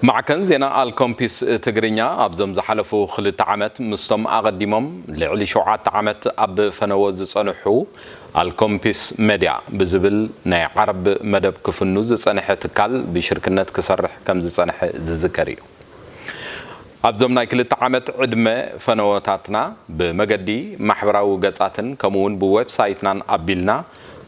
ማዕከን ዜና ኣልኮምፒስ ትግርኛ ኣብዞም ዝሓለፉ ክልተ ዓመት ምስቶም ኣቐዲሞም ልዕሊ ሸውዓተ ዓመት ኣብ ፈነዎ ዝጸንሑ ኣልኮምፒስ መድያ ብዝብል ናይ ዓርብ መደብ ክፍኑ ዝጸንሐ ትካል ብሽርክነት ክሰርሕ ከም ዝጸንሐ ዝዝከር እዩ። ኣብዞም ናይ ክልተ ዓመት ዕድመ ፈነወታትና ብመገዲ ማሕበራዊ ገጻትን ከምኡውን ብዌብሳይትናን ኣቢልና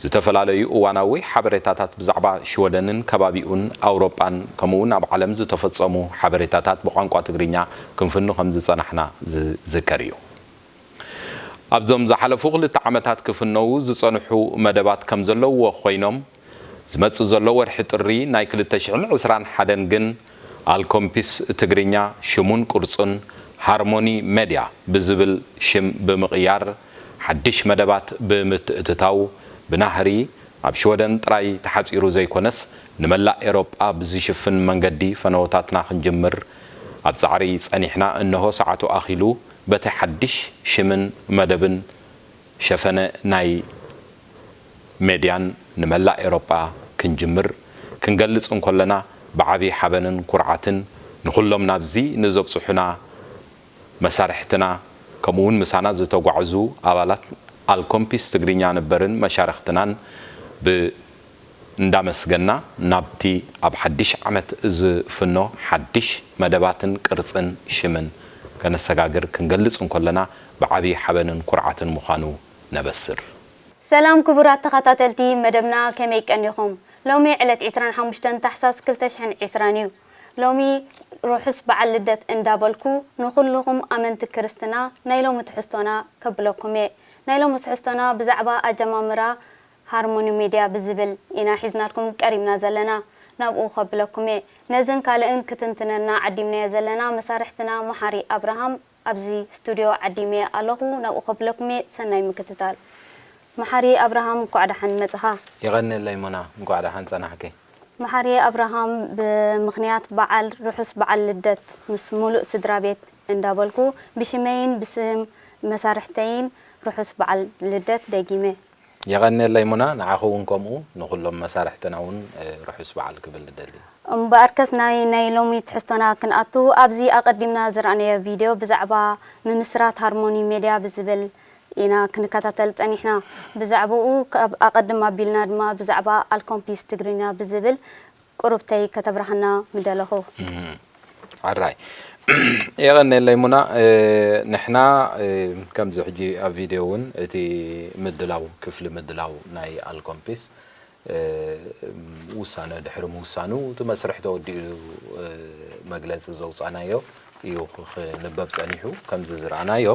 ዝተፈላለዩ እዋናዊ ሓበሬታታት ብዛዕባ ሽወደንን ከባቢኡን ኣውሮጳን ከምኡውን ኣብ ዓለም ዝተፈጸሙ ሓበሬታታት ብቋንቋ ትግርኛ ክንፍኑ ከም ዝጸናሕና ዝዝከር እዩ። ኣብዞም ዝሓለፉ ክልተ ዓመታት ክፍነዉ ዝጸንሑ መደባት ከም ዘለውዎ ኮይኖም ዝመጽእ ዘሎ ወርሒ ጥሪ ናይ ክልተ ሽሕን ዕስራን ሓደን ግን ኣልኮምፒስ ትግርኛ ሽሙን ቅርጹን ሃርሞኒ ሜድያ ብዝብል ሽም ብምቕያር ሓድሽ መደባት ብምትእትታው ብናህሪ ኣብ ሽወደን ጥራይ ተሓጺሩ ዘይኮነስ ንመላእ ኤሮጳ ብዝሽፍን መንገዲ ፈነወታትና ክንጅምር ኣብ ጻዕሪ ጸኒሕና እነሆ ሰዓቱ ኣኺሉ በቲ ሓድሽ ሽምን መደብን ሸፈነ ናይ ሜድያን ንመላእ ኤሮጳ ክንጅምር ክንገልጽ እንኮለና ብዓቢ ሓበንን ኩርዓትን ንኹሎም ናብዚ ንዘብጽሑና መሳርሕትና ከምኡውን ምሳና ዝተጓዕዙ ኣባላት ኣልኮምፒስ ትግርኛ ነበርን መሻርኽትናን ብ እንዳመስገና ናብቲ ኣብ ሓድሽ ዓመት ዝፍኖ ሓድሽ መደባትን ቅርጽን ሽምን ከነሰጋግር ክንገልጽ እንኮለና ብዓቢ ሓበንን ኩርዓትን ምዃኑ ነበስር። ሰላም ክቡራት ተኸታተልቲ መደብና ከመይ ቀኒኹም? ሎሚ ዕለት ዕስራን ሓሙሽተን ታሕሳስ ክልተ ሽሕን ዕስራን እዩ። ሎሚ ርሑስ በዓል ልደት እንዳበልኩ ንኹልኹም ኣመንቲ ክርስትና ናይ ሎሚ ትሕዝቶና ከብለኩም እየ። ናይ ሎሚ ትሕዝቶና ብዛዕባ ኣጀማምራ ሃርሞኒ ሜድያ ብዝብል ኢና ሒዝናልኩም ቀሪብና ዘለና ናብኡ ከብለኩም እየ። ነዝን ካልእን ክትንትነልና ዓዲምናዮ ዘለና መሳርሕትና መሓሪ ኣብርሃም ኣብዚ ስቱድዮ ዓዲመ ኣለኹ ናብኡ ከብለኩም እየ። ሰናይ ምክትታል። መሓሪ ኣብርሃም እንኳዕ ደሓን መጽኻ። የቐንየለይ ሙና እንኳዕ ደሓን ጸናሕኪ። መሓሪ ኣብርሃም ብምኽንያት በዓል ርሑስ በዓል ልደት ምስ ሙሉእ ስድራ ቤት እንዳበልኩ ብሽመይን ብስም መሳርሕተይን ርሑስ በዓል ልደት ደጊመ። የቐንየለይ ሙና ንዓኺ እውን ከምኡ ንኹሎም መሳርሕትና እውን ርሑስ በዓል ክብል እደሊ። እምበኣርከስ ናይ ናይ ሎሚ ትሕዝቶና ክንኣቱ ኣብዚ ኣቐዲምና ዝረኣናዮ ቪድዮ ብዛዕባ ምምስራት ሃርሞኒ ሜድያ ብዝብል ኢና ክንከታተል ጸኒሕና። ብዛዕባኡ ካብ ኣቐድም ኣቢልና ድማ ብዛዕባ ኣልኮምፒስ ትግርኛ ብዝብል ቁሩብተይ ከተብርሃና ምደለኹ። ሕራይ የቐንየለይ ሙና ንሕና ከምዚ ሕጂ ኣብ ቪድዮ እውን እቲ ምድላው ክፍሊ ምድላው ናይ ኣልኮምፒስ ውሳነ ድሕሪ ምውሳኑ እቲ መስርሕ ተወዲኡ መግለፂ ዘውፃእናዮ እዩ ክንበብ ፀኒሑ ከምዚ ዝረኣናዮ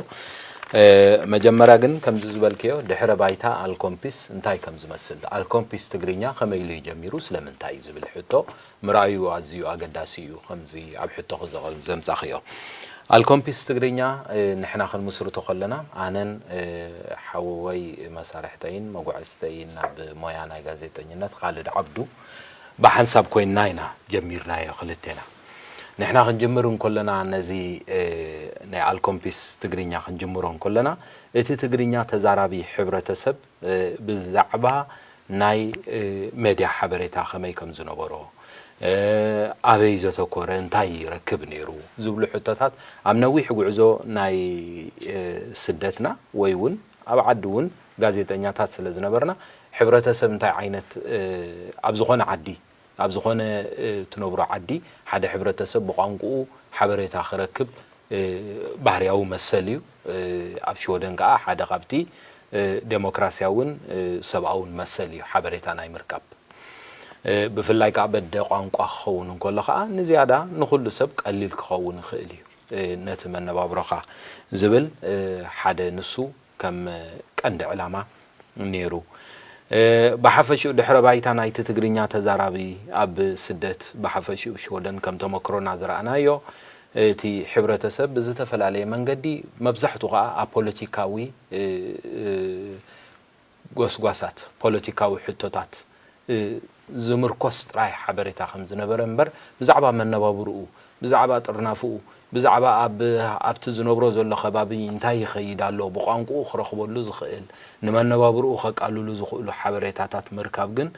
መጀመርያ ግን ከምዚ ዝበልክዮ ድሕረ ባይታ ኣልኮምፒስ እንታይ ከም ዝመስል ኣልኮምፒስ ትግርኛ ከመይ ኢሉ እዩ ጀሚሩ ስለምንታይ እዩ ዝብል ሕቶ ምርኣዩ ኣዝዩ ኣገዳሲ እዩ ከምዚ ኣብ ሕቶኺ ዘምፃኽዮ ኣልኮምፒስ ትግርኛ ንሕና ክንምስርቶ ከለና ኣነን ሓወይ መሳርሕተይን መጓዕዝተይን ናብ ሞያ ናይ ጋዜጠኝነት ካልድ ዓብዱ ብሓንሳብ ኮይንና ኢና ጀሚርናዮ ክልቴና ንሕና ክንጅምር እንከለና ነዚ ናይ ኣልኮምፒስ ትግርኛ ክንጅምሮ እንከለና እቲ ትግርኛ ተዛራቢ ሕብረተሰብ ብዛዕባ ናይ ሜድያ ሓበሬታ ከመይ ከም ዝነበሮ፣ ኣበይ ዘተኮረ፣ እንታይ ይረክብ ነይሩ ዝብሉ ሕቶታት ኣብ ነዊሕ ጉዕዞ ናይ ስደትና ወይ እውን ኣብ ዓዲ እውን ጋዜጠኛታት ስለ ዝነበርና ሕብረተሰብ እንታይ ዓይነት ኣብ ዝኾነ ዓዲ ኣብ ዝኾነ ትነብሮ ዓዲ ሓደ ሕብረተሰብ ብቋንቁኡ ሓበሬታ ክረክብ ባህርያዊ መሰል እዩ። ኣብ ሽወደን ከዓ ሓደ ካብቲ ዴሞክራሲያውን ሰብኣውን መሰል እዩ ሓበሬታ ናይ ምርካብ። ብፍላይ ከዓ በደ ቋንቋ ክኸውን እንከሎ ከዓ ንዝያዳ ንኹሉ ሰብ ቀሊል ክኸውን ይኽእል እዩ ነቲ መነባብሮኻ ዝብል ሓደ ንሱ ከም ቀንዲ ዕላማ ነይሩ። ብሓፈሽኡ ድሕረ ባይታ ናይቲ ትግርኛ ተዛራቢ ኣብ ስደት ብሓፈሽኡ ሽወደን ከም ተመክሮና ዝረኣናዮ እቲ ሕብረተሰብ ብዝተፈላለየ መንገዲ መብዛሕቱ ከዓ ኣብ ፖለቲካዊ ጎስጓሳት፣ ፖለቲካዊ ሕቶታት ዝምርኮስ ጥራይ ሓበሬታ ከም ዝነበረ እምበር ብዛዕባ መነባብርኡ፣ ብዛዕባ ጥርናፍኡ፣ ብዛዕባ ኣብ ኣብቲ ዝነብሮ ዘሎ ከባቢ እንታይ ይኸይድ ኣሎ፣ ብቋንቁኡ ክረኽበሉ ዝኽእል፣ ንመነባብርኡ ከቃልሉ ዝኽእሉ ሓበሬታታት ምርካብ ግን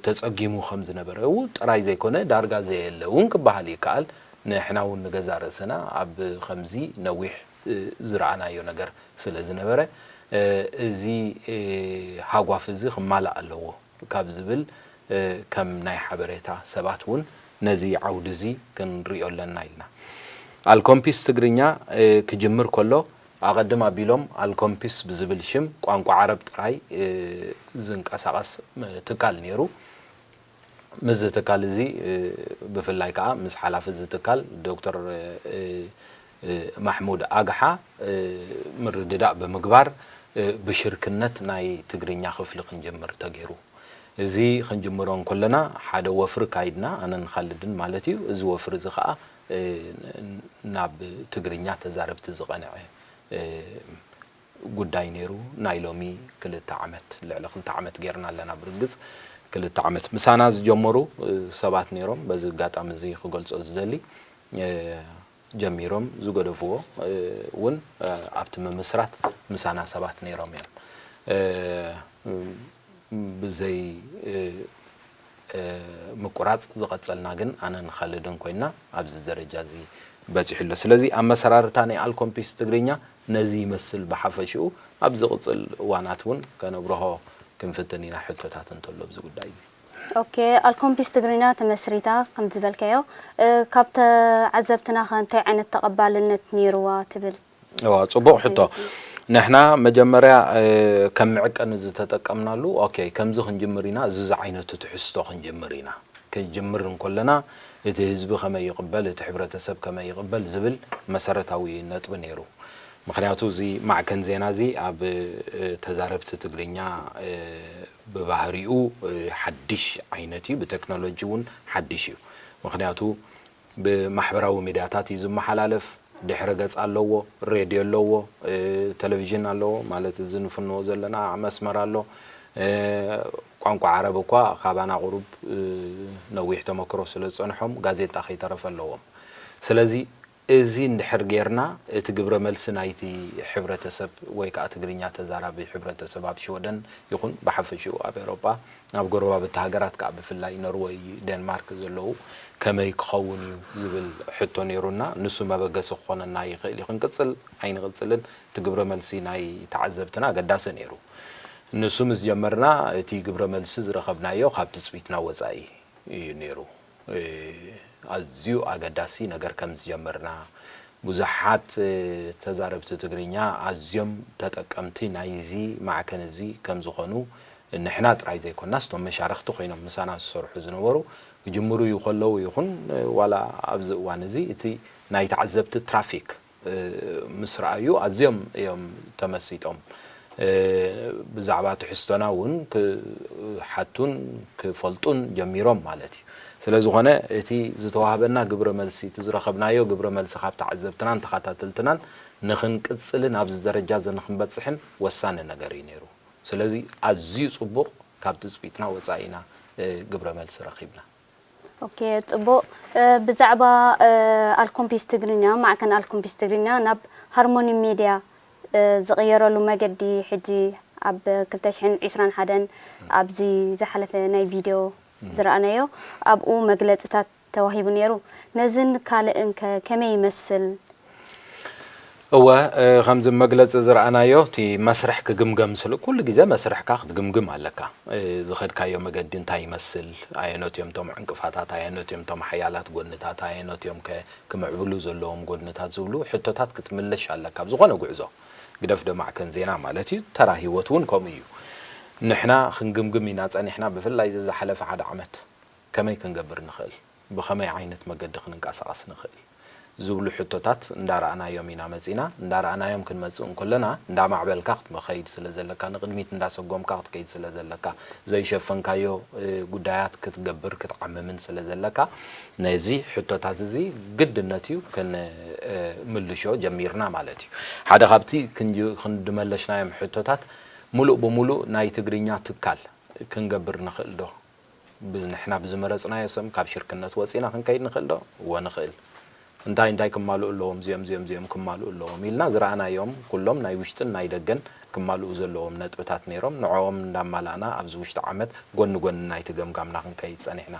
ተጸጊሙ ከም ዝነበረ እውን ጥራይ ዘይኮነ ዳርጋ ዘየለ እውን ክበሃል ይከኣል። ንሕና እውን ንገዛእ ርእስና ኣብ ከምዚ ነዊሕ ዝረኣናዮ ነገር ስለ ዝነበረ፣ እዚ ሃጓፍ እዚ ክማላእ ኣለዎ ካብ ዝብል ከም ናይ ሓበሬታ ሰባት እውን ነዚ ዓውዲ እዚ ክንሪኦ ኣለና ኢልና። ኣልኮምፒስ ትግርኛ ክጅምር ከሎ ኣቐድም ኣቢሎም ኣልኮምፒስ ብዝብል ሽም ቋንቋ ዓረብ ጥራይ ዝንቀሳቐስ ትካል ነይሩ። ምስዚ ትካል እዚ ብፍላይ ከዓ ምስ ሓላፊ እዚ ትካል ዶክተር ማሕሙድ ኣግሓ ምርድዳእ ብምግባር ብሽርክነት ናይ ትግርኛ ክፍሊ ክንጅምር ተገይሩ። እዚ ክንጅምሮ እንከለና ሓደ ወፍሪ ካይድና፣ ኣነን ኻልድን ማለት እዩ። እዚ ወፍሪ እዚ ከዓ ናብ ትግርኛ ተዛረብቲ ዝቐንዐ ጉዳይ ነይሩ። ናይ ሎሚ ክልተ ዓመት፣ ልዕሊ ክልተ ዓመት ጌርና ኣለና። ብርግጽ ክልተ ዓመት ምሳና ዝጀመሩ ሰባት ነይሮም። በዚ ኣጋጣሚ እዚ ክገልጾ ዝደሊ፣ ጀሚሮም ዝገደፍዎ እውን ኣብቲ ምምስራት ምሳና ሰባት ነይሮም እዮም። ብዘይ ምቁራጽ ዝቐጸልና ግን ኣነን ኻልድን ኮይና ኣብዚ ደረጃ እዚ በጺሑ ኣሎ። ስለዚ ኣመሰራርታ ናይ ኣልኮምፒስ ትግርኛ ነዚ ይመስል። ብሓፈሽኡ ኣብ ዝቕጽል እዋናት እውን ከነብርሆ ክንፍትን ኢና፣ ሕቶታት እንተሎ ኣብዚ ጉዳይ እዚ። ኦኬ፣ ኣልኮምፒስ ትግርኛ ተመስሪታ ከም ዝበልካዮ፣ ካብ ተዓዘብትና ከ እንታይ ዓይነት ተቐባልነት ነይርዋ ትብል? እዋ፣ ጽቡቕ ሕቶ። ንሕና መጀመርያ ከም መዕቀኒ ዝተጠቀምናሉ፣ ኦኬ፣ ከምዚ ክንጅምር ኢና፣ እዚ ዝዓይነቱ ትሕዝቶ ክንጅምር ኢና። ክንጅምር እንከለና እቲ ህዝቢ ከመይ ይቕበል፣ እቲ ሕብረተሰብ ከመይ ይቕበል ዝብል መሰረታዊ ነጥቢ ነይሩ። ምኽንያቱ እዚ ማዕከን ዜና እዚ ኣብ ተዛረብቲ ትግርኛ ብባህሪኡ ሓድሽ ዓይነት እዩ፣ ብቴክኖሎጂ እውን ሓድሽ እዩ። ምኽንያቱ ብማሕበራዊ ሚድያታት እዩ ዝመሓላለፍ። ድሕረ ገጽ ኣለዎ፣ ሬድዮ ኣለዎ፣ ቴሌቪዥን ኣለዎ፣ ማለት እዚ ንፍንዎ ዘለና መስመር ኣሎ። ቋንቋ ዓረብ እኳ ካባና ቁሩብ ነዊሕ ተመክሮ ስለ ዝጸንሖም ጋዜጣ ከይተረፈ ኣለዎም። ስለዚ እዚ እንድሕር ጌርና እቲ ግብረ መልሲ ናይቲ ሕብረተሰብ ወይ ከዓ ትግርኛ ተዛራቢ ሕብረተሰብ ኣብ ሽወደን ይኹን ብሓፈሽኡ ኣብ ኤውሮጳ ኣብ ጎረባብቲ ሃገራት ከዓ ብፍላይ ኖርወይ፣ ዴንማርክ ዘለዉ ከመይ ክኸውን እዩ ዝብል ሕቶ ነይሩና። ንሱ መበገሲ ክኾነና ይኽእል እዩ። ክንቅጽል ኣይንቕጽልን እቲ ግብረ መልሲ ናይ ተዓዘብትና ኣገዳሲ ነይሩ። ንሱ ምስ ጀመርና እቲ ግብረ መልሲ ዝረኸብናዮ ካብ ትጽቢትና ወጻኢ እዩ ነይሩ። ኣዝዩ ኣገዳሲ ነገር ከም ዝጀመርና፣ ብዙሓት ተዛረብቲ ትግርኛ ኣዝዮም ተጠቀምቲ ናይዚ ማዕከን እዚ ከም ዝኾኑ ንሕና ጥራይ ዘይኮናስ እቶም መሻርኽቲ ኮይኖም ምሳና ዝሰርሑ ዝነበሩ ክጅምሩ ከለዉ ይኹን ዋላ ኣብዚ እዋን እዚ እቲ ናይ ተዓዘብቲ ትራፊክ ምስ ረኣዩ ኣዝዮም እዮም ተመሲጦም። ብዛዕባ ትሕዝቶና እውን ክሓቱን ክፈልጡን ጀሚሮም ማለት እዩ። ስለ ዝኾነ እቲ ዝተዋህበና ግብረ መልሲ፣ እቲ ዝረኸብናዮ ግብረ መልሲ ካብ ተዓዘብትናን ተኸታተልትናን ንኽንቅጽልን ኣብዚ ደረጃ እዚ ንኽንበጽሕን ወሳኒ ነገር እዩ ነይሩ። ስለዚ ኣዝዩ ጽቡቕ፣ ካብ ትጽቢትና ወጻኢ ኢና ግብረ መልሲ ረኺብና። ኦኬ፣ ጽቡቕ። ብዛዕባ ኣልኮምፒስ ትግርኛ፣ ማዕከን ኣልኮምፒስ ትግርኛ ናብ ሃርሞኒ ሜድያ ዝቕየረሉ መገዲ ሕጂ ኣብ ክልተ ሽሕን ዕስራን ሓደን ኣብዚ ዝሓለፈ ናይ ቪድዮ ዝረኣናዮ ኣብኡ መግለጽታት ተዋሂቡ ነይሩ። ነዝን ካልእን ከ ከመይ ይመስል? እወ፣ ከምዚ መግለጺ ዝረኣናዮ እቲ መስርሕ ክግምገም ስለ ኩሉ ግዜ መስርሕካ ክትግምግም ኣለካ። ዝኸድካዮ መገዲ እንታይ ይመስል፣ ኣየኖት እዮም እቶም ዕንቅፋታት፣ ኣየኖት እዮም እቶም ሓያላት ጎድንታት፣ ኣየኖት እዮም ከ ክምዕብሉ ዘለዎም ጎድንታት ዝብሉ ሕቶታት ክትምልሽ ኣለካ ኣብ ዝኾነ ጉዕዞ። ግደፍ ዶ ማዕከን ዜና ማለት እዩ፣ ተራ ህይወት እውን ከምኡ እዩ። ንሕና ክንግምግም ኢና ጸኒሕና፣ ብፍላይ እዚ ዝሓለፈ ሓደ ዓመት ከመይ ክንገብር ንኽእል፣ ብኸመይ ዓይነት መገዲ ክንንቀሳቐስ ንኽእል ዝብሉ ሕቶታት እንዳረኣናዮም ኢና መጺና። እንዳረኣናዮም ክንመጽእ እንከለና እንዳማዕበልካ ክትከይድ ስለ ዘለካ፣ ንቕድሚት እንዳሰጎምካ ክትከይድ ስለ ዘለካ፣ ዘይሸፈንካዮ ጉዳያት ክትገብር ክትዓምምን ስለ ዘለካ፣ ነዚ ሕቶታት እዚ ግድነት እዩ ክንምልሾ ጀሚርና ማለት እዩ። ሓደ ካብቲ ክንድመለሽናዮም ሕቶታት፣ ሙሉእ ብሙሉእ ናይ ትግርኛ ትካል ክንገብር ንኽእል ዶ? ንሕና ብዝመረጽናዮ ስም ካብ ሽርክነት ወጺና ክንከይድ ንኽእል ዶ? እወ ንኽእል። እንታይ እንታይ ክማልኡ ኣለዎም፣ እዚኦም እዚኦም እዚኦም ክማልኡ ኣለዎም ኢልና ዝረኣናዮም ኩሎም ናይ ውሽጥን ናይ ደገን ክማልኡ ዘለዎም ነጥብታት ነይሮም። ንዕኦም እንዳማላእና ኣብዚ ውሽጢ ዓመት ጎኒ ጎኒ ናይቲ ገምጋምና ክንከይድ ጸኒሕና።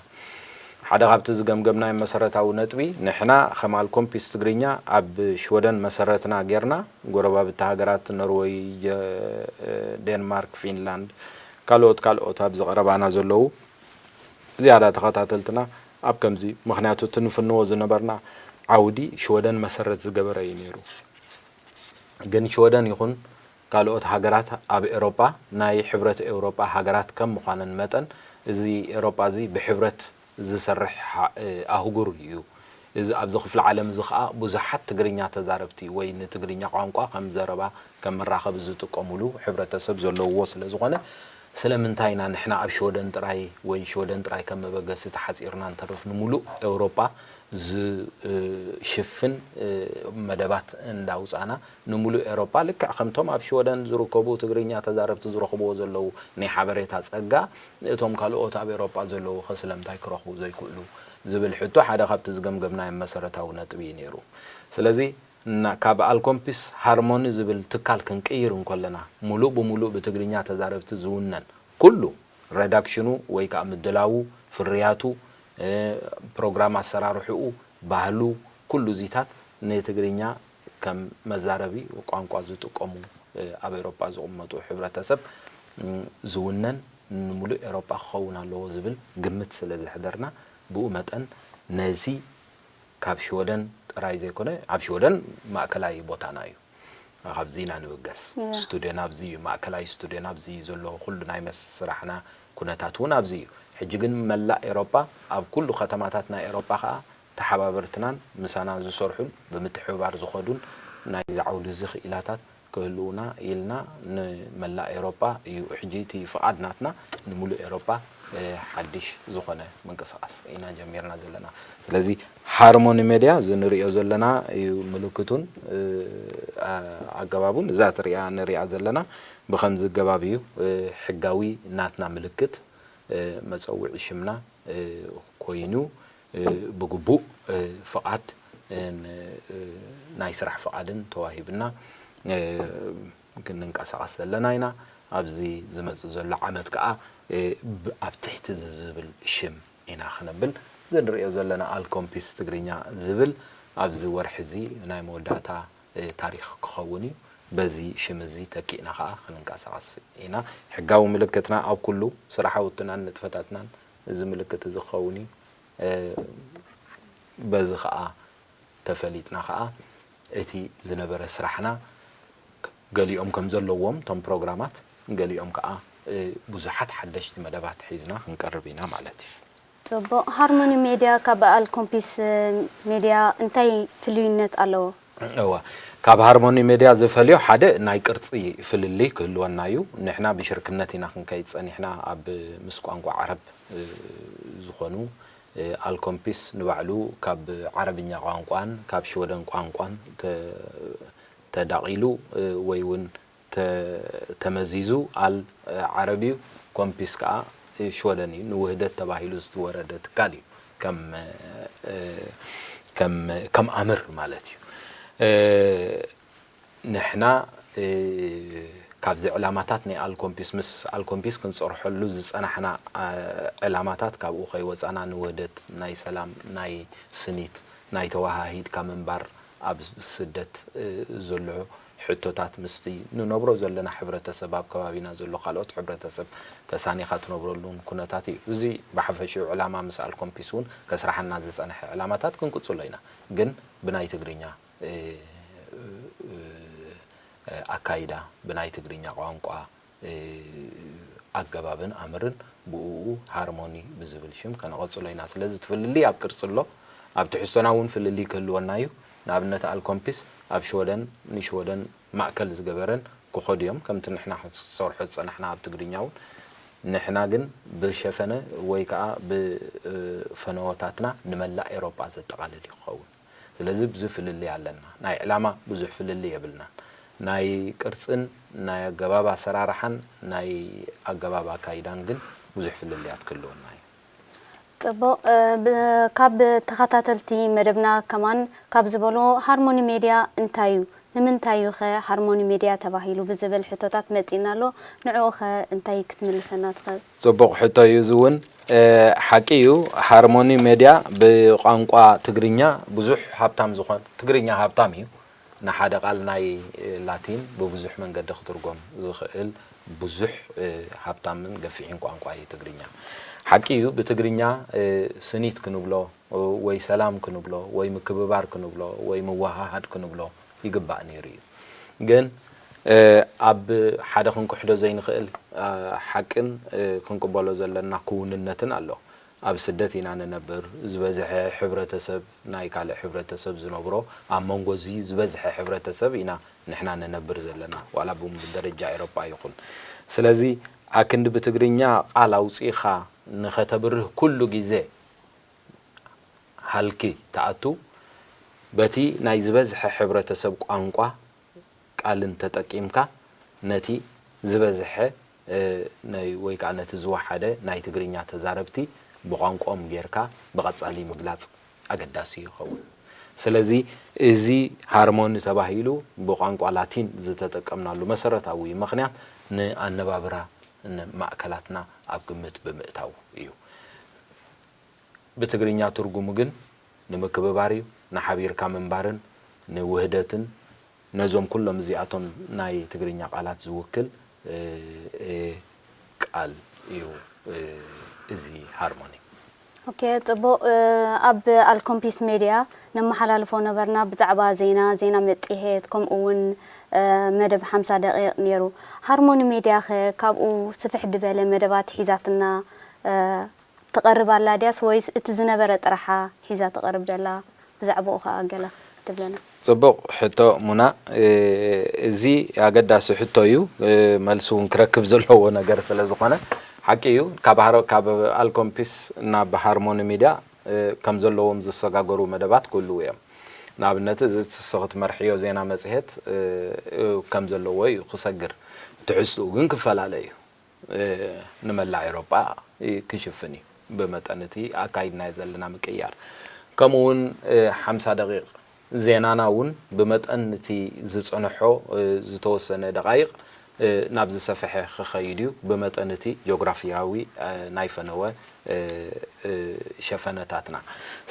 ሓደ ካብቲ ዝገምገምናዮ መሰረታዊ ነጥቢ፣ ንሕና ከም ኣልኮምፒስ ትግርኛ ኣብ ሽወደን መሰረትና ጌርና፣ ጎረባብቲ ሃገራት ኖርወይ፣ ጀ-፣ ዴንማርክ፣ ፊንላንድ፣ ካልኦት ካልኦት ኣብዚ ቀረባና ዘለዉ ዝያዳ ተኸታተልትና ኣብ ከምዚ፣ ምኽንያቱ እቲ ንፍንዎ ዝነበርና ዓውዲ ሽወደን መሰረት ዝገበረ እዩ ነይሩ። ግን ሽወደን ይኹን ካልኦት ሃገራት ኣብ ኤውሮጳ ናይ ሕብረት ኤውሮጳ ሃገራት ከም ምዃነን መጠን፣ እዚ ኤውሮጳ እዚ ብሕብረት ዝሰርሕ ሓ-፣ ኣህጉር እዩ። እዚ ኣብዚ ክፍለ ዓለም እዚ ኸኣ ብዙሓት ትግርኛ ተዛረብቲ ወይ ንትግርኛ ቋንቋ ከም ዘረባ ከም መራኸቢ ዝጥቀሙሉ ሕብረተሰብ ዘለውዎ ስለ ዝኾነ፣ ስለምንታይ ኢና ንሕና ኣብ ሽወደን ጥራይ ወይ ሽወደን ጥራይ ከም መበገሲ ተሓጺርና ንተርፍ፣ ንምሉእ ኤውሮጳ ዝሽፍን መደባት እንዳውጻእና፣ ንምሉእ ኤውሮጳ ልክዕ ከምቶም ኣብ ሽወደን ዝርከቡ ትግርኛ ተዛረብቲ ዝረኽብዎ ዘለዉ ናይ ሓበሬታ ጸጋ፣ እቶም ካልኦት ኣብ ኤውሮጳ ዘለዉ ኸ ስለምንታይ ክረኽቡ ዘይክእሉ ዝብል ሕቶ ሓደ ካብቲ ዝገምገምናዮ መሰረታዊ ነጥቢ እዩ ነይሩ። ስለዚ፣ እና-፣ ካብ ኣልኮምፒስ ሃርሞኒ ዝብል ትካል ክንቅይር እንከለና፣ ሙሉእ ብሙሉእ ብትግርኛ ተዛረብቲ ዝውነን ኩሉ፣ ረዳክሽኑ ወይ ከኣ ምድላዉ፣ ፍርያቱ፣ እ፣ ፕሮግራም ኣሰራርሕኡ፣ ባህሉ፣ ኩሉ እዚታት ንትግርኛ ከም መዛረቢ ቋንቋ ዝጥቀሙ፣ እ፣ ኣብ ኤውሮጳ ዝቕመጡ ሕብረተሰብ፣ ም፣ ዝውነን፣ ንሙሉእ ኤውሮጳ ክኸውን ኣለዎ ዝብል ግምት ስለ ዘሕደርና፣ ብኡ መጠን ነዚ ካብ ሽወደን ጥራይ ዘይኮነ፣ ኣብ ሽወደን ማእከላይ ቦታና እዩ። ካብዚ ኢና ንብገስ። ያ። ስቱድዮና ኣብዚ እዩ፣ ማእከላይ ስቱድዮና ኣብዚ እዩ ዘሎ፣ ኩሉ ናይ መስ-፣ ስራሕና ኩነታት እውን ኣብዚ እዩ። ሕጂ ግን መላእ ኤውሮጳ፣ ኣብ ኩሉ ከተማታት ናይ ኤውሮጳ ከኣ ተሓባበርትናን ምሳና ዝሰርሑን ብምትሕብባር ዝኸዱን ናይዚ ዓውዲ እዚ ክኢላታት ክህልዉና ኢልና ንመላእ ኤውሮጳ እዩ። ሕጂ እቲ ፍቓድ ናትና ንምሉእ ኤውሮጳ፣ እ፣ ሓድሽ ዝኾነ ምንቅስቓስ ኢና ጀሚርና ዘለና። ስለዚ ሃርሞኒ ሜድያ እዚ ንርእዮ ዘለና እዩ ምልክቱን፣ እ፣ ኣ-፣ ኣገባቡን። እዛ ትሪኣ፣ ንሪኣ ዘለና ብኸምዚ ኣገባብ እዩ፣ እ፣ ሕጋዊ ናትና ምልክት፣ እ፣ መጸውዒ ሽምና፣ እ፣ ኮይኑ፣ እ፣ ብግቡእ፣ እ፣ ፍቓድ፣ እ፣ ን-፣ እ፣ ናይ ስራሕ ፍቓድን ተዋሂብና፣ እ፣ ክንንቀሳቐስ ዘለና ኢና። ኣብዚ ዝመጽእ ዘሎ ዓመት ከኣ፣ እ፣ ብ-፣ ኣብ ትሕቲ እዚ ዝብል ሽም ኢና ክነብል። እዚ ንርእዮ ዘለና ኣልኮምፒስ ትግርኛ ዝብል ኣብዚ ወርሒ እዚ ናይ መወዳእታ፣ እ፣ ታሪኽ ክኸውን እዩ። በዚ ሽም እዚ ተኪእና ከኣ ክንንቀሳቐስ ኢና። ሕጋዊ ምልክትና ኣብ ኩሉ ስራሓውትናን ንጥፈታትናን እዚ ምልክት እዚ ክኸውን እዩ። እ፣ በዚ ከኣ ተፈሊጥና ከኣ እቲ ዝነበረ ስራሕና ገሊኦም ከም ዘለዎም እቶም ፕሮግራማት፣ ገሊኦም ከኣ፣ እ፣ ብዙሓት ሓደሽቲ መደባት ሒዝና ክንቀርብ ኢና ማለት እዩ። ጽቡቕ። ሃርሞኒ ሜድያ ካብ ኣልኮምፒስ ሜድያ እንታይ ፍልዩነት ኣለዎ? እዋ፣ ካብ ሃርሞኒ ሜድያ ዝፈልዮ ሓደ ናይ ቅርጺ ፍልልይ ክህልወና እዩ። ንሕና ብሽርክነት ኢና ክንከይድ ጸኒሕና ኣብ ምስ ቋንቋ ዓረብ፣ እ፣ ዝኾኑ፣ እ፣ ኣልኮምፒስ ንባዕሉ ካብ ዓረብኛ ቋንቋን ካብ ሽወደን ቋንቋን ተ-፣ ተዳቒሉ፣ እ፣ ወይ እውን ተ-፣ ተመዚዙ ኣል ዓረብ እዩ፣ ኮምፒስ ከኣ ሽወደን እዩ። ንውህደት ተባሂሉ ዝተወረደ ትካል እዩ። ከም፣ እ፣ ከም፣ ከም ኣምር ማለት እዩ። እ፣ ንሕና፣ እ፣ ካብዚ ዕላማታት ናይ ኣልኮምፒስ፣ ምስ ኣልኮምፒስ ክንጸርሐሉ ዝጸናሕና፣ እ፣ ዕላማታት ካብኡ ከይወጻና ንውህደት ናይ ሰላም፣ ናይ ስኒት፣ ናይ ተወሃሂድካ ምንባር ኣብ ስደት፣ እ፣ ዘሎ ሕቶታት ምስቲ ንነብሮ ዘለና ሕብረተሰብ፣ ኣብ ከባቢና ዘሎ ካልኦት ሕብረተሰብ ተሳኒኻ ትነብረሉን ኩነታት እዩ። እዚ ብሓፈሽኡ ዕላማ ምስ ኣልኮምፒስ እውን ከስራሓና ዝጸንሐ ዕላማታት ክንቅጽሎ ኢና። ግን ብናይ ትግርኛ፣ እ፣ እ፣ እ፣ ኣካይዳ፣ ብናይ ትግርኛ ቋንቋ፣ እ፣ ኣገባብን ኣምርን ብእኡ ሃርሞኒ ብዝብል ሽም ከነቐጽሎ ኢና። ስለዚ እቲ ፍልልይ ኣብ ቅርጺ ኣሎ። ኣብ ትሕዝቶና እውን ፍልልይ ክህልወና እዩ። ንኣብነት ኣልኮምፒስ ኣብ ሽወደን ንሽወደን ማእከል ዝገበረን ክኸዱ እዮም። ከምቲ ንሕና ክንሰርሖ ዝጸናሕና ኣብ ትግርኛ እውን ንሕና ግን ብሸፈነ ወይ ከኣ ብ፣ እ፣ ፈነወታትና ንመላእ ኤውሮጳ ዘጠቓልል እዩ ክኸውን። ስለዚ ብዙ ፍልልይ ኣለና። ናይ ዕላማ ብዙሕ ፍልልይ የብልናን። ናይ ቅርጽን ናይ ኣገባብ ኣሰራርሓን ናይ ኣገባብ ኣካይዳን ግን ብዙሕ ፍልልያት ክህልወና እዩ። ጽቡቕ። እ፣ ብ-፣ ካብ ተኸታተልቲ መደብና ከማን ካብ ዝበሎ ሃርሞኒ ሜድያ እንታይ እዩ ንምንታይ እዩ ኸ ሃርሞኒ ሜድያ ተባሂሉ ብዝብል ሕቶታት መጺእና ኣሎ። ንዕኡ ኸ እንታይ ክትምልሰና ትኽእል? ጽቡቕ ሕቶ እዩ። እዚ እውን ሓቂ እዩ። ሃርሞኒ ሜድያ ብቋንቋ ትግርኛ ብዙሕ ሃብታም ዝኾን፣ ትግርኛ ሃብታም እዩ። ንሓደ ቃል ናይ ላቲን ብብዙሕ መንገዲ ክትርጎም ዝኽእል ብዙሕ ሃብታምን ገፊሕን ቋንቋ እዩ ትግርኛ። ሓቂ እዩ። ብትግርኛ ስኒት ክንብሎ ወይ ሰላም ክንብሎ ወይ ምክብባር ክንብሎ ወይ ምውሃሃድ ክንብሎ ይግባእ ነይሩ እዩ። ግን ኣብ ሓደ ክንክሕዶ ዘይንኽእል ሓቅን ክንቅበሎ ዘለና ክውንነትን ኣሎ። ኣብ ስደት ኢና ንነብር። ዝበዝሐ ሕብረተሰብ ናይ ካልእ ሕብረተሰብ ዝነብሮ ኣብ መንጎ እዚ ዝበዝሐ ሕብረተሰብ ኢና ንሕና ንነብር ዘለና፣ ዋላ ብደረጃ ኤሮጳ ይኹን። ስለዚ ኣክንዲ ብትግርኛ ቃል ኣውጺእኻ ንኸተብርህ ኩሉ ግዜ ሃልኪ ትኣቱ፣ በቲ ናይ ዝበዝሐ ሕብረተሰብ ቋንቋ ቃልን ተጠቂምካ ነቲ ዝበዝሐ ወይ ከዓ ነቲ ዝወሓደ ናይ ትግርኛ ተዛረብቲ ብቋንቋኦም ጌርካ ብቐጻሊ ምግላጽ ኣገዳሲ ይኸውን። ስለዚ እዚ ሃርሞኒ ተባሂሉ ብቋንቋ ላቲን ዝተጠቀምናሉ መሰረታዊ ምኽንያት ንኣነባብራ ማእከላትና ኣብ ግምት ብምእታው እዩ። ብትግርኛ ትርጉሙ ግን ንምክብባር እዩ፣ ንሓቢርካ ምንባርን ንውህደትን ነዞም ኩሎም እዚኣቶም ናይ ትግርኛ ቃላት ዝውክል ቃል እዩ እዚ ሃርሞኒ። ኦኬ፣ ጽቡቕ። ኣብ ኣልኮምፒስ ሜድያ ነመሓላልፎ ነበርና ብዛዕባ ዜና፣ ዜና መጽሔት፣ ከምኡ እውን መደብ ሓምሳ ደቂቕ ነይሩ። ሃርሞኒ ሜድያ ኸ ካብኡ ስፍሕ ዝበለ መደባት ሒዛትና ትቐርብ ኣላ ድያስ ወይስ እቲ ዝነበረ ጥራሓ ሒዛ ትቐርብ ዘላ? ብዛዕባኡ ኸኣ ገለ ክትብለና። ጽቡቕ ሕቶ ሙና። እዚ ኣገዳሲ ሕቶ እዩ። መልሲ እውን ክረክብ ዘለዎ ነገር ስለ ዝኾነ ሓቂ እዩ። ካብ ኣልኮምፒስ ናብ ሃርሞኒ ሚድያ ከም ዘለዎም ዝሰጋገሩ መደባት ክህልዉ እዮም። ንኣብነት እዚ ንስኺ ትመርሕዮ ዜና መጽሔት ከም ዘለዎ እዩ ክሰግር። ትሕዝትኡ ግን ክፈላለ እዩ። ንመላእ ኤውሮጳ ክሽፍን እዩ ብመጠን እቲ ኣካይድናዮ ዘለና ምቅይያር። ከምኡ እውን ሓምሳ ደቂቕ ዜናና እውን ብመጠን እቲ ዝጸንሖ ዝተወሰነ ደቓይቕ ናብ ዝሰፍሐ ክኸይድ እዩ ብመጠን እቲ ጂኦግራፊያዊ ናይ ፈነወ ሸፈነታትና።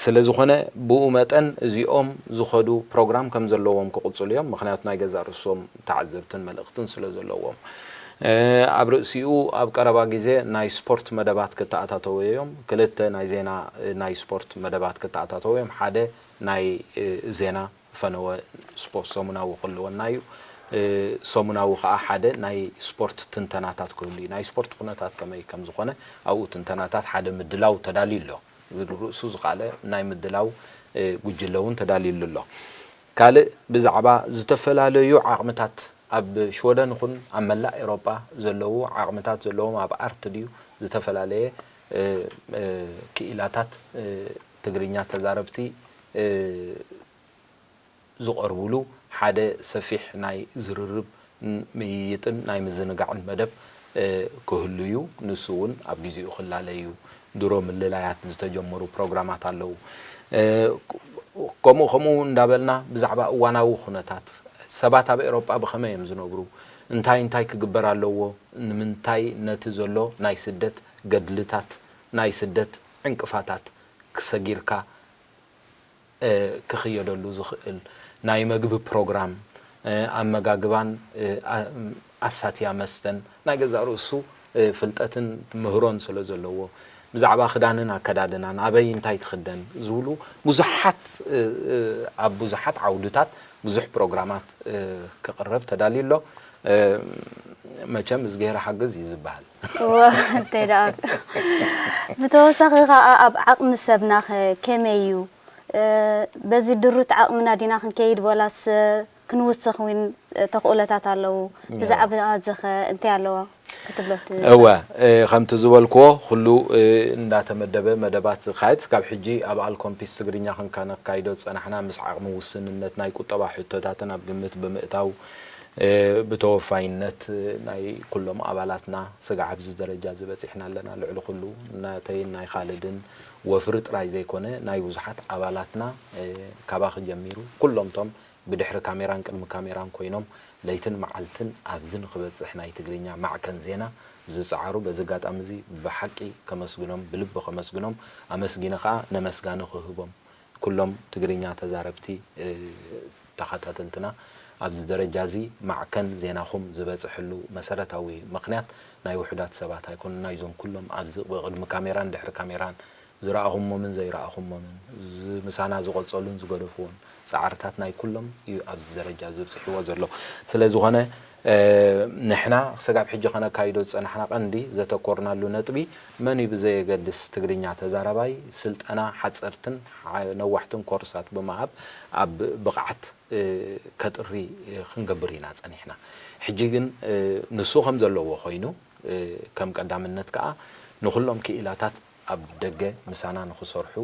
ስለ ዝኾነ ብኡ መጠን እዚኦም ዝኸዱ ፕሮግራም ከም ዘለዎም ክቕጽሉ እዮም። ምኽንያቱ ናይ ገዛእ ርእሶም ተዓዘብትን መልእኽትን ስለ ዘለዎም። ኣብ ርእሲኡ ኣብ ቀረባ ግዜ ናይ ስፖርት መደባት ክተኣታተዉ እዮም። ክልተ ናይ ዜና ናይ ስፖርት መደባት ክተኣታተዉ እዮም። ሓደ ናይ ዜና ፈነወ ስፖርት ሰሙናዊ ክህልወና እዩ። ሰሙናዊ ከዓ ሓደ ናይ ስፖርት ትንተናታት ክህሉ እዩ። ናይ ስፖርት ኩነታት ከመይ ከም ዝኾነ ኣብኡ ትንተናታት ሓደ ምድላው ተዳልዩ ኣሎ። ርእሱ ዝኻለ ናይ ምድላው ጉጅለ እውን ተዳልዩሉ ኣሎ። ካልእ ብዛዕባ ዝተፈላለዩ ዓቕምታት ኣብ ሽወደን ይኹን ኣብ መላእ ኤውሮጳ ዘለዉ ዓቕምታት ዘለዎም ኣብ ኣርት ድዩ ዝተፈላለየ ክኢላታት ትግርኛ ተዛረብቲ ዝቐርቡሉ ሓደ ሰፊሕ ናይ ዝርርብ ምይይጥን ናይ ምዝንጋዕን መደብ ክህሉ እዩ። ንሱ እውን ኣብ ግዜኡ ክላለ እዩ። ድሮ ምልላያት ዝተጀመሩ ፕሮግራማት ኣለዉ። ከምኡ ከምኡ እንዳበልና ብዛዕባ እዋናዊ ኩነታት ሰባት ኣብ ኤውሮጳ ብኸመይ እዮም ዝነብሩ፣ እንታይ እንታይ ክግበር ኣለዎ፣ ንምንታይ ነቲ ዘሎ ናይ ስደት ገድልታት ናይ ስደት ዕንቅፋታት ክሰጊርካ ክኽየደሉ ዝኽእል ናይ መግቢ ፕሮግራም፣ ኣመጋግባን ኣሳትያ መስተን ናይ ገዛእ ርእሱ ፍልጠትን ምህሮን ስለ ዘለዎ ብዛዕባ ክዳንን ኣከዳድናን ኣበይ እንታይ ትኽደን ዝብሉ ብዙሓት ኣብ ብዙሓት ዓውድታት ብዙሕ ፕሮግራማት ክቕረብ ተዳልዩ ኣሎ። መቸም እዝግሄር ሓግዝ እዩ ዝበሃል። እወ፣ እንታይ ደኣ። ብተወሳኺ ኸኣ ኣብ ዓቕሚ ሰብና ኸ ከመይ እዩ? በዚ ድሩት ዓቕምና ዲና ክንከይድ ወላስ ክንውስኽ እውን ተኽእሎታት ኣለዉ? ብዛዕባ እዚ ኸ እንታይ ኣለዋ ክትብሎ ት- እወ፣ ከምቲ ዝበልክዎ ኩሉ እንዳተመደበ መደባት ዝካየድ፣ ካብ ሕጂ ኣብ ኣልኮምፒስ ትግርኛ ክንካ ነካይዶ ዝጸናሕና ምስ ዓቕሚ ውስንነት ናይ ቁጠባ ሕቶታትን ኣብ ግምት ብምእታው ብተወፋይነት ናይ ኩሎም ኣባላትና ስጋዕ ኣብዚ ደረጃ ዝበፂሕና ኣለና። ልዕሊ ኩሉ ናተይን ናይ ካልድን ወፍሪ ጥራይ ዘይኮነ ናይ ብዙሓት ኣባላትና ካባኺ ጀሚሩ ኩሎም ቶም ብድሕሪ ካሜራን ቅድሚ ካሜራን ኮይኖም ለይትን መዓልትን ኣብዚ ንክበፅሕ ናይ ትግርኛ ማዕከን ዜና ዝፀዓሩ በዚ ኣጋጣሚ እዚ ብሓቂ ከመስግኖም ብልቢ ከመስግኖም ኣመስጊነ ከዓ ነመስጋኒ ክህቦም ኩሎም ትግርኛ ተዛረብቲ ተኸታተልትና ኣብዚ ደረጃ እዚ ማዕከን ዜናኹም ዝበፅሐሉ መሰረታዊ ምኽንያት ናይ ውሑዳት ሰባት ኣይኮኑን። ናይዞም ኩሎም ኣብዚ ቅድሚ ካሜራን ድሕሪ ካሜራን ዝረኣኹሞምን ዘይረኣኹሞምን ምሳና ዝቐፀሉን ዝገደፍዎን ፃዕርታት ናይ ኩሎም እዩ ኣብዚ ደረጃ ዘብፅሕዎ ዘሎ። ስለዝኾነ ንሕና ክሰጋብ ሕጂ ከነካይዶ ዝፀናሕና ቀንዲ ዘተኮርናሉ ነጥቢ መን እዩ ብዘየገድስ ትግርኛ ተዛራባይ ስልጠና ሓፀርትን ነዋሕትን ኮርሳት ብምሃብ ኣብ ብቕዓት ከጥሪ ክንገብር ኢና ፀኒሕና። ሕጂ ግን ንሱ ከም ዘለዎ ኮይኑ ከም ቀዳምነት ከዓ ንኩሎም ክኢላታት ኣብ ደገ ምሳና ንክሰርሑ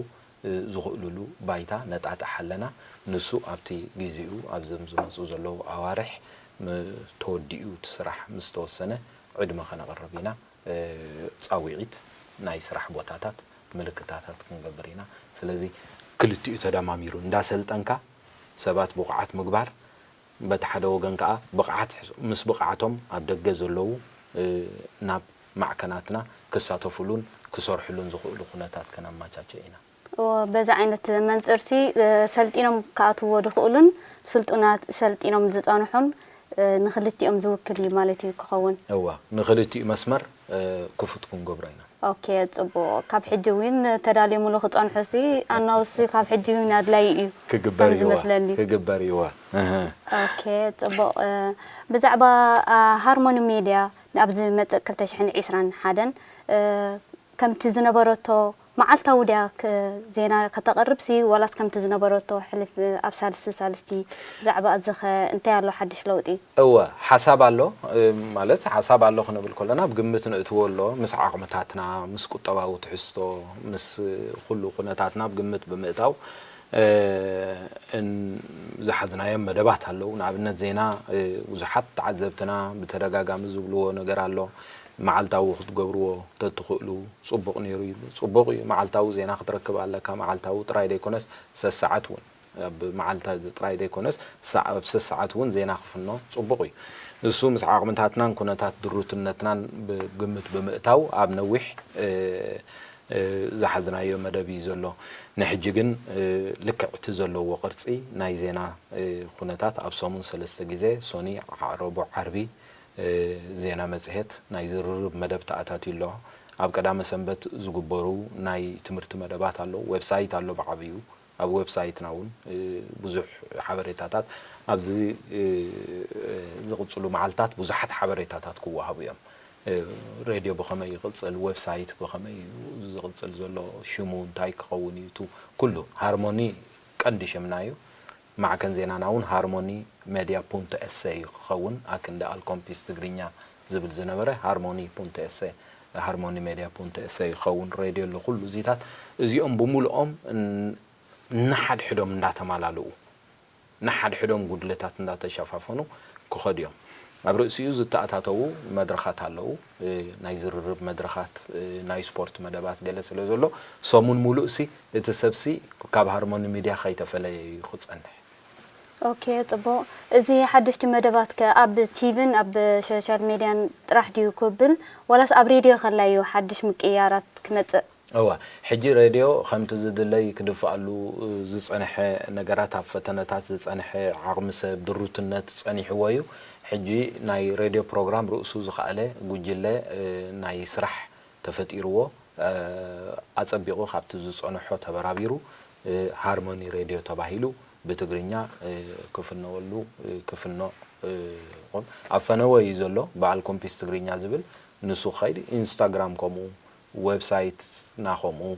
ዝኽእሉሉ ባይታ ነጣጥሕ ኣለና። ንሱ ኣብቲ ግዚኡ ኣብዞም ዝመፁ ዘለዉ ኣዋርሕ ተወዲኡ እቲ ስራሕ ምስ ተወሰነ ዕድመ ከነቕርብ ኢና። ፃውዒት ናይ ስራሕ ቦታታት ምልክታታት ክንገብር ኢና። ስለዚ ክልቲኡ ተደማሚሩ እንዳሰልጠንካ ሰባት ብቑዓት ምግባር በቲ ሓደ ወገን ከዓ ብቕዓት ምስ ብቕዓቶም ኣብ ደገ ዘለዉ ናብ ማዕከናትና ክሳተፉሉን ክሰርሕሉን ዝኽእሉ ኩነታት ከነመቻቸ ኢና። በዚ ዓይነት መንፅርሲ ሰልጢኖም ክኣትውዎ ዝኽእሉን ስልጡናት ሰልጢኖም ዝፀንሑን ንክልቲኦም ዝውክል እዩ ማለት እዩ ክኸውን። እዋ ንክልቲኡ መስመር ክፉት ክንገብሮ ኢና። ኦኬ ጽቡቕ። ካብ ሕጂ እውን ተዳልዮምሉ ክጸንሑ ሲ ኣናውስ ካብ ሕጂ እውን ኣድላዪ እዩ ክግበር እዩ ዝመስለኒ። ክግበር እዩ። ኦኬ ጽቡቕ። ብዛዕባ ሃርሞኒ ሜድያ ኣብ ዝመጽእ ክልተ ሽሕን ዕስራን ሓደን ከምቲ ዝነበረቶ መዓልታዊ ድያ ዜና ከተቕርብ ሲ ዋላስ ከምቲ ዝነበረቶ ሕልፍ ኣብ ሳልስቲ ሳልስቲ ብዛዕባ እዚ ኸ እንታይ ኣሎ ሓድሽ ለውጢ? እወ ሓሳብ ኣሎ ማለት ሓሳብ ኣሎ ክንብል ከለና ኣብ ግምት ንእትዎ ኣሎ ምስ ዓቕምታትና ምስ ቁጠባዊ ትሕዝቶ ምስ ኩሉ ኩነታትና ኣብ ግምት ብምእታው ዝሓዝናዮም መደባት ኣለዉ ንኣብነት ዜና ብዙሓት ተዓዘብትና ብተደጋጋሚ ዝብልዎ ነገር ኣሎ መዓልታዊ ክትገብርዎ ተትኽእሉ ፅቡቕ ነይሩ ይብሉ ፅቡቕ እዩ መዓልታዊ ዜና ክትረክብ ኣለካ መዓልታዊ ጥራይ ዘይኮነስ ሰሰዓት እውን ኣብ መዓልታ ጥራይ ዘይኮነስ ኣብ ሰሰዓት እውን ዜና ክፍኖ ፅቡቕ እዩ። እሱ ምስ ዓቕምታትናን ኩነታት ድሩትነትናን ብግምት ብምእታው ኣብ ነዊሕ ዝሓዝናዮ መደብ እዩ ዘሎ። ንሕጂ ግን ልክዕ እቲ ዘለዎ ቅርፂ ናይ ዜና ኩነታት ኣብ ሰሙን ሰለስተ ግዜ ሶኒ፣ ረቡዕ፣ ዓርቢ ዜና መፅሄት ናይ ዝርርብ መደብ ተኣታትዩ ኣሎ። ኣብ ቀዳመ ሰንበት ዝግበሩ ናይ ትምህርቲ መደባት ኣለዉ። ዌብሳይት ኣሎ ብዓብዩ ኣብ ዌብሳይትና እውን ብዙሕ ሓበሬታታት ኣብዚ ዝቕፅሉ መዓልታት ብዙሓት ሓበሬታታት ክወሃቡ እዮም። ሬድዮ ብኸመይ ይቕፅል፣ ዌብሳይት ብኸመይ እዩ ዝቕፅል ዘሎ፣ ሽሙ እንታይ ክኸውን እዩ፣ እቲ ኩሉ ሃርሞኒ ቀንዲ ሽምና እዩ። ማዕከን ዜናና እውን ሃርሞኒ ሜድያ ፑንት ኤሰ እዩ ክኸውን፣ ኣክንዲ ኣልኮምፒስ ትግርኛ ዝብል ዝነበረ ሃርሞኒ ፑንት ኤሰ፣ ሃርሞኒ ሜድያ ፑንት ኤሰ ይኸውን። ሬድዮ ኣሎ ኩሉ እዚታት እዚኦም ብምሉኦም ንሓድሕዶም እንዳተማላልኡ ንሓድሕዶም ጉድለታት እንዳተሸፋፈኑ ክኸዱ እዮም። ኣብ ርእሲኡ ዝተኣታተዉ መድረኻት ኣለዉ። ናይ ዝርርብ መድረኻት፣ ናይ ስፖርት መደባት ገለ ስለ ዘሎ ሰሙን ሙሉእ ሲ እቲ ሰብ ሲ ካብ ሃርሞኒ ሚድያ ከይተፈለየ እዩ ክጸንሕ። ኦኬ ጽቡቕ። እዚ ሓደሽቲ መደባት ከ ኣብ ቲቪን ኣብ ሶሻል ሜድያን ጥራሕ ድዩ ክብል ዋላስ ኣብ ሬድዮ ከላ እዩ ሓድሽ ምቅይያራት ክመጽእ? እወ፣ ሕጂ ሬድዮ ከምቲ ዝድለይ ክድፍኣሉ ዝጸንሐ ነገራት፣ ኣብ ፈተነታት ዝጸንሐ ዓቕሚ ሰብ፣ ድሩትነት ጸኒሕዎ እዩ። ሕጂ ናይ ሬድዮ ፕሮግራም ርእሱ ዝኸኣለ ጉጅለ ናይ ስራሕ ተፈጢርዎ፣ ኣጸቢቑ ካብቲ ዝጸንሖ ተበራቢሩ ሃርሞኒ ሬድዮ ተባሂሉ ብትግርኛ ክፍነወሉ ክፍኖ ይኹን ኣብ ፈነወ እዩ ዘሎ። በዓል ኮምፒስ ትግርኛ ዝብል ንሱ ክኸይድ ኢንስታግራም ከምኡ ዌብሳይትና ከምኡ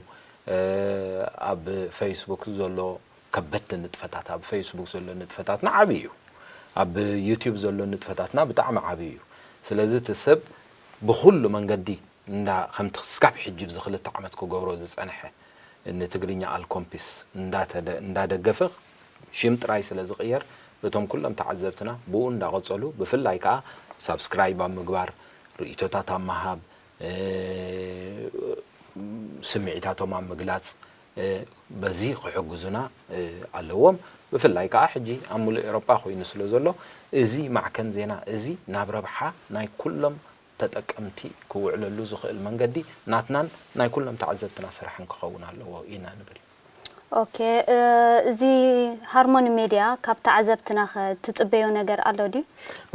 ኣብ ፌስቡክ ዘሎ ከበድቲ ንጥፈታት ኣብ ፌስቡክ ዘሎ ንጥፈታትና ዓብዪ እዩ። ኣብ ዩቲዩብ ዘሎ ንጥፈታትና ብጣዕሚ ዓብዪ እዩ። ስለዚ እቲ ሰብ ብኹሉ መንገዲ እንዳ ከምቲ ክስካብ ሕጂ ብዚ ክልተ ዓመት ክገብሮ ዝጸንሐ ንትግርኛ ኣልኮምፒስ እንዳደገፈ ሽም ጥራይ ስለ ዝቕየር እቶም ኩሎም ተዓዘብትና ብኡ እንዳቐጸሉ፣ ብፍላይ ከኣ ሳብስክራይብ ኣብ ምግባር፣ ርእይቶታት ኣብ ምሃብ፣ ስምዒታቶም ኣብ ምግላጽ፣ በዚ ክሕግዙና ኣለዎም። ብፍላይ ከኣ ሕጂ ኣብ ሙሉእ ኤውሮጳ ኮይኑ ስለ ዘሎ፣ እዚ ማዕከን ዜና እዚ ናብ ረብሓ ናይ ኩሎም ተጠቀምቲ ክውዕለሉ ዝኽእል መንገዲ ናትናን ናይ ኩሎም ተዓዘብትና ስራሕን ክኸውን ኣለዎ ኢና ንብል። ኦኬ፣ እዚ ሃርሞኒ ሜድያ ካብ ተዓዘብትና ከ ትጽበዮ ነገር ኣሎ ድዩ?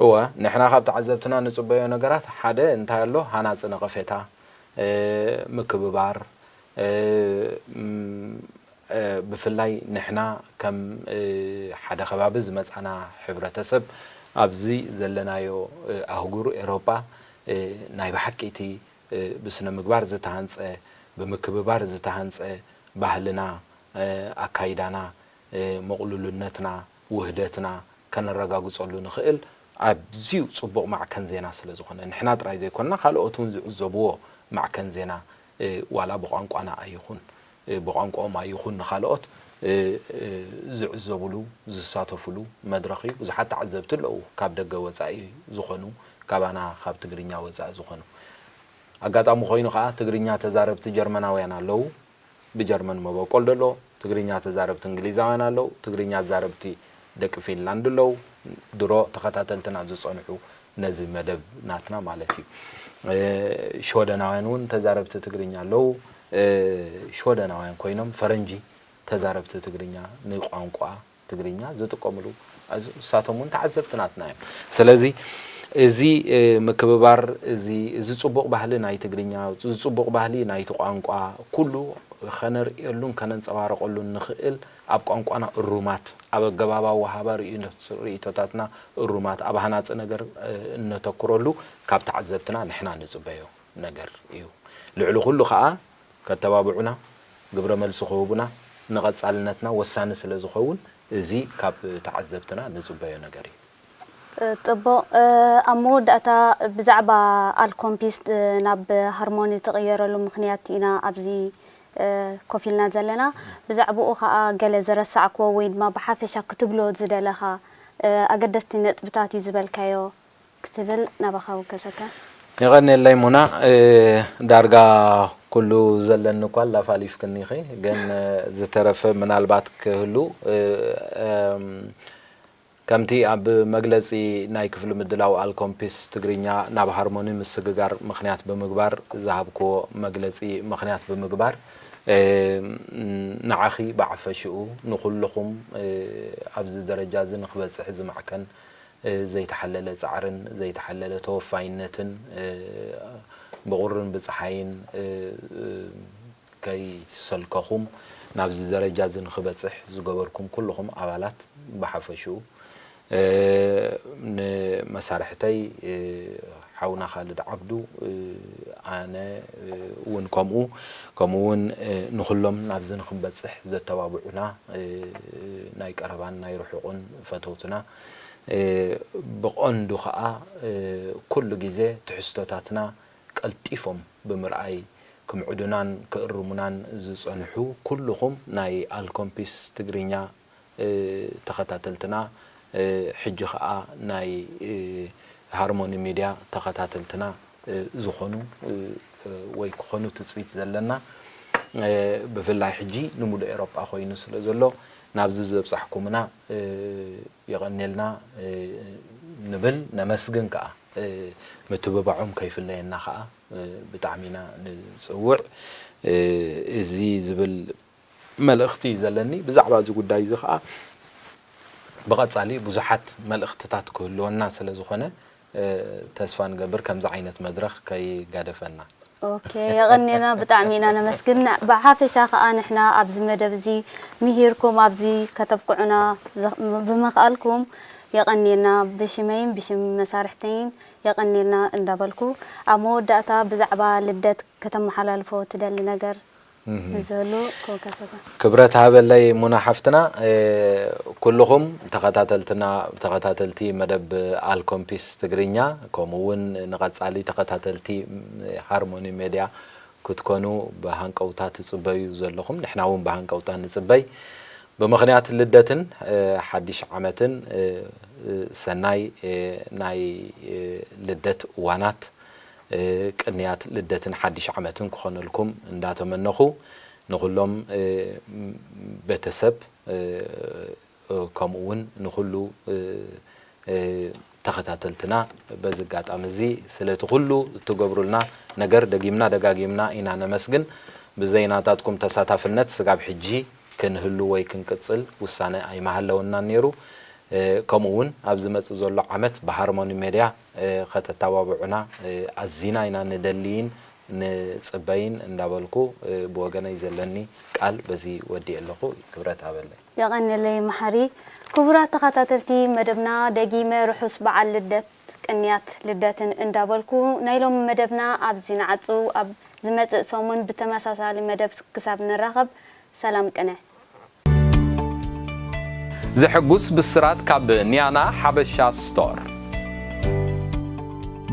እወ፣ ንሕና ካብ ተዓዘብትና ንጽበዮ ነገራት ሓደ እንታይ ኣሎ? ሃናጺ ነቐፌታ፣ ምክብባር፣ ብፍላይ ንሕና ከም ሓደ ከባቢ ዝመጻና ሕብረተሰብ ኣብዚ ዘለናዮ ኣህጉር ኤውሮጳ ናይ ብሓቂ እቲ ብስነ ምግባር ዝተሃንጸ፣ ብምክብባር ዝተሃንጸ ባህልና፣ ኣካይዳና፣ ምቕሉልነትና፣ ውህደትና ከነረጋግጸሉ ንኽእል ኣዝዩ ጽቡቕ ማዕከን ዜና ስለ ዝኾነ፣ ንሕና ጥራይ ዘይኮንና ካልኦት እውን ዝዕዘብዎ ማዕከን ዜና ዋላ ብቋንቋና ኣይኹን ብቋንቋኦም ኣይኹን ንኻልኦት ዝዕዘብሉ ዝሳተፍሉ መድረኽ እዩ። ብዙሓት ተዓዘብቲ ኣለዉ፣ ካብ ደገ ወጻኢ ዝኾኑ፣ ካባና ካብ ትግርኛ ወጻኢ ዝኾኑ። ኣጋጣሚ ኮይኑ ከኣ ትግርኛ ተዛረብቲ ጀርመናውያን ኣለዉ፣ ብጀርመን መበቆል ደሎ፣ ትግርኛ ተዛረብቲ እንግሊዛውያን ኣለዉ፣ ትግርኛ ተዛረብቲ ደቂ ፊንላንድ ኣለዉ፣ ድሮ ተኸታተልትና ዝጸንሑ ነዚ መደብ ናትና ማለት እዩ። ሽወደናውያን እውን ተዛረብቲ ትግርኛ ኣለዉ። ሽወደናውያን ኮይኖም ፈረንጂ ተዛረብቲ ትግርኛ ንቋንቋ ትግርኛ ዝጥቀምሉ፣ ንሳቶም እውን ተዓዘብቲ ናትና እዮም። ስለዚ እዚ ምክብባር፣ እዚ እዚ ጽቡቕ ባህሊ ናይ ትግርኛ፣ እዚ ጽቡቕ ባህሊ ናይቲ ቋንቋ ኩሉ ከነርእየሉን ከነንጸባርቐሉን ንኽእል ኣብ ቋንቋና እሩማት፣ ኣብ ኣገባብ ኣወሃህባ ርእይቶታትና እሩማት፣ ኣብ ሃናጺ ነገር እነተኩረሉ ካብ ተዓዘብትና ንሕና ንጽበዮ ነገር እዩ። ልዕሊ ኩሉ ከኣ ከተባብዑና፣ ግብረ መልሲ ክህቡና ንቐጻልነትና ወሳኒ ስለ ዝኸውን፣ እዚ ካብ ተዓዘብትና ንጽበዮ ነገር እዩ። ጽቡቕ። ኣብ መወዳእታ ብዛዕባ ኣልኮምፒስት ናብ ሃርሞኒ ትቕየረሉ ምኽንያት ኢና ኣብዚ ኮፍ ኢልና ዘለና። ብዛዕባኡ ኸኣ ገለ ዝረሳዕክዎ ወይ ድማ ብሓፈሻ ክትብሎ ዝደለኻ ኣገደስቲ ነጥብታት እዩ ዝበልካዮ ክትብል ናባኻ ውከሰካ። የቐንየለይ ሙና፣ ዳርጋ ኩሉ ዘለኒ እኳ ኣላፋሊፍክኒ ኢኺ፣ ግን ዝተረፈ ምናልባት ክህሉ፣ ከምቲ ኣብ መግለጺ ናይ ክፍሊ ምድላው ኣልኮምፒስ ትግርኛ ናብ ሃርሞኒ ምስግጋር ምኽንያት ብምግባር ዝሃብክዎ መግለጺ ምኽንያት ብምግባር፣ ንዓኺ ብዓፈሽኡ ንኹልኹም ኣብዚ ደረጃ እዚ ንኽበጽሕ እዚ ማዕከን ዘይተሓለለ ጻዕርን ዘይተሓለለ ተወፋይነትን ብቑርን ብጸሓይን ከይሰልከኹም ናብዚ ደረጃ እዚ ንኽበጽሕ ዝገበርኩም ኩልኹም ኣባላት ብሓፈሽኡ ንመሳርሕተይ ሓውና ካልድ ዓብዱ ኣነ እውን ከምኡ ከምኡ እውን ንኹሎም ናብዚ ንኽንበጽሕ ዘተባብዑና ናይ ቀረባን ናይ ርሑቕን ፈተውትና ብቐንዱ ኸኣ ኩሉ ግዜ ትሕዝቶታትና ቀልጢፎም ብምርኣይ ክምዕዱናን ክእርሙናን ዝጸንሑ ኩልኹም ናይ ኣልኮምፒስ ትግርኛ ተኸታተልትና ሕጂ ኸኣ ናይ ሃርሞኒ ሚድያ ተኸታተልትና ዝኾኑ ወይ ክኾኑ ትጽቢት ዘለና ብፍላይ ሕጂ ንሙሉእ ኤሮጳ ኮይኑ ስለ ዘሎ ናብዚ ዘብጻሕኩምና የቐንየልና ንብል ነመስግን ከኣ ምትብባዖም ከይፍለየና ከኣ ብጣዕሚ ኢና ንጽውዕ እዚ ዝብል መልእኽቲ እዩ ዘለኒ። ብዛዕባ እዚ ጉዳይ እዚ ኸኣ ብቐጻሊ ብዙሓት መልእኽትታት ክህልወና ስለ ዝኾነ ተስፋ ንገብር ከምዚ ዓይነት መድረኽ ከይጋደፈና። ኦኬ የቐንየና ብጣዕሚ ኢና ነመስግን። ብሓፈሻ ኸኣ ንሕና ኣብዚ መደብ እዚ ምሂርኩም ኣብዚ ከተብቅዑና ብምኽኣልኩም የቐንየና ብሽመይን ብሽም መሳርሕተይን የቐንየልና እንዳበልኩ ኣብ መወዳእታ ብዛዕባ ልደት ከተመሓላልፎ ትደሊ ነገር ንዘሉ ከውከሰታ። ክብረት ሃበለይ ሙና ሓፍትና። ኩልኹም ተኸታተልትና ተኸታተልቲ መደብ ኣልኮምፒስ ትግርኛ ከምኡ እውን ንቐጻሊ ተኸታተልቲ ሃርሞኒ ሜድያ ክትኮኑ ብሃንቀውታ ትጽበዩ ዘለኹም ንሕና እውን ብሃንቀውታ ንጽበይ። ብምኽንያት ልደትን ሓድሽ ዓመትን ሰናይ ናይ ልደት እዋናት፣ ቅንያት ልደትን ሓድሽ ዓመትን ክኾነልኩም እንዳተመነኹ፣ ንኹሎም ቤተሰብ፣ ከምኡ እውን ንኹሉ ተኸታተልትና በዚ ኣጋጣሚ እዚ ስለቲ ኩሉ እትገብሩልና ነገር ደጊምና ደጋጊምና ኢና ነመስግን። ብዘይ ናታትኩም ተሳታፍነት ስጋብ ሕጂ ክንህሉ ወይ ክንቅጽል ውሳነ ኣይመሃለወናን ነይሩ። ከምኡ እውን ኣብ ዝመጽእ ዘሎ ዓመት ብሃርሞኒ ሜድያ ከተተባብዑና ኣዚና ኢና ንደልይን ንጽበይን እንዳበልኩ፣ ብወገነይ ዘለኒ ቃል በዚ ወዲእ ኣለኹ። ክብረት ሃበለይ። የቐንለይ መሓሪ። ክቡራት ተኸታተልቲ መደብና፣ ደጊመ ርሑስ በዓል ልደት፣ ቅንያት ልደትን እንዳበልኩ ናይ ሎሚ መደብና ኣብዚ ንዓጹ። ኣብ ዝመጽእ ሰሙን ብተመሳሳሊ መደብ ክሳብ ንራኸብ፣ ሰላም ቅነ። ዘሐጉስ ብስራት ካብ ኒያና ሓበሻ ስቶር።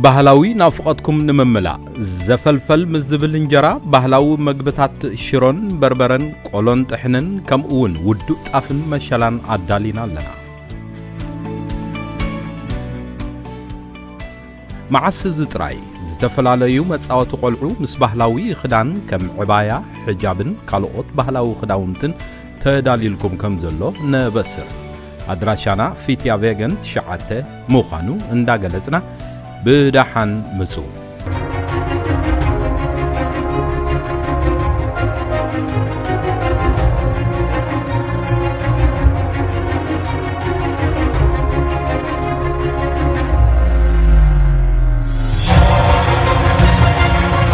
ባህላዊ ናፍቖትኩም ንምምላእ፣ ዘፈልፈል ምስ ዝብል እንጀራ፣ ባህላዊ መግብታት ሽሮን በርበረን፣ ቆሎን ጥሕንን፣ ከምኡ እውን ውዱእ ጣፍን መሸላን ኣዳሊና ኣለና። መዓስ እዚ ጥራይ፣ ዝተፈላለዩ መጻወቲ ቆልዑ ምስ ባህላዊ ክዳን ከም ዕባያ፣ ሕጃብን ካልኦት ባህላዊ ክዳውንትን ተዳሊልኩም ከም ዘሎ ነበስር። ኣድራሻና ፊትያ ቬገን ትሽዓተ ምዃኑ እንዳገለጽና፣ ብደሓን ምጹ።